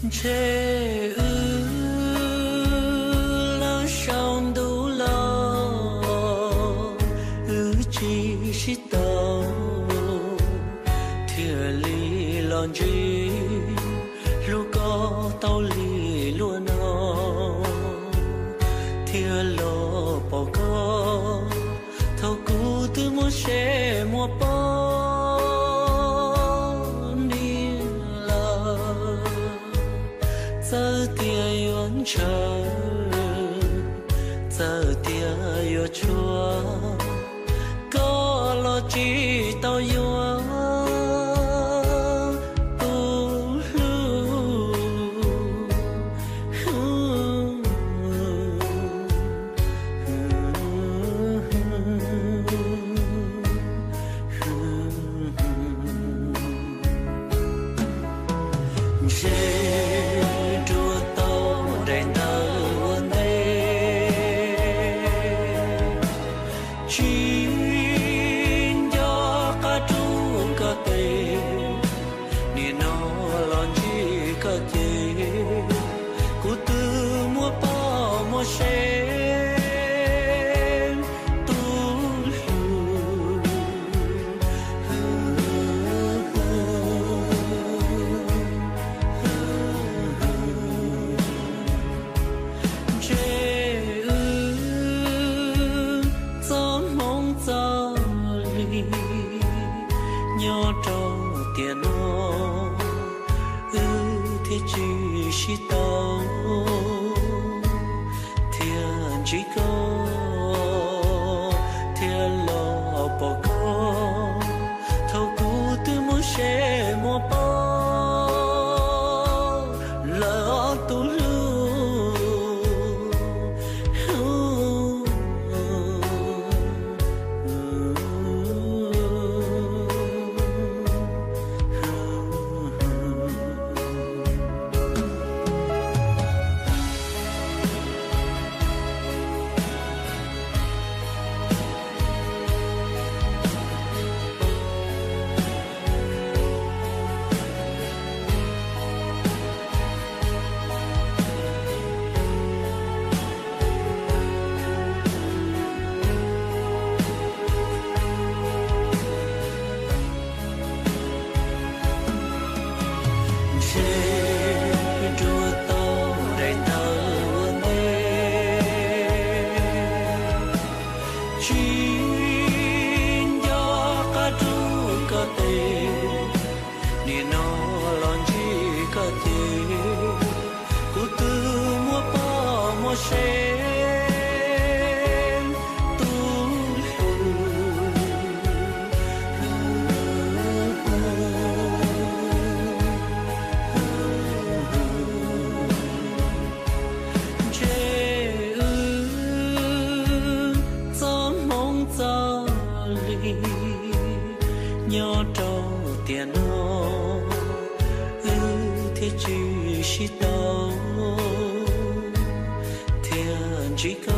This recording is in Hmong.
Ntshe wb lawv sau ntuj los, wb tsis sib tau, thiaj li los ntsib, hlub koj tau li luag no, thiaj los pom koj thaum kuv twb muaj seb muaj poj niam lawm. Txawm tias yuav ntshaw, txawm tias yuav tshuav, koj los tsis tau yuav tus hlub. Ntshe ruaj tau daim ntawv ua ntej, tsis nco qab rub koj tes, nim no los ntsib koj ces kuv twb muaj poj muaj sev tus hlub. Ntshe wb txoj hmoov txoj li nyob rau tiam no, wb thiaj tsis sib tau, thiaj ntsib koj, thiaj los pom koj thaum kuv twb muaj seb muaj poj lawm tus hlub. Ntshe ruaj tau daim ntawv ua ntej, tsis nco qab rub koj tes, nim no los ntsib koj ces kuv twb muaj poj muaj sev tus hlub. Ntshe wb txoj hmoov txoj li nyob rau tiam no, wb thiaj tsis sib tau, thiaj ntsib koj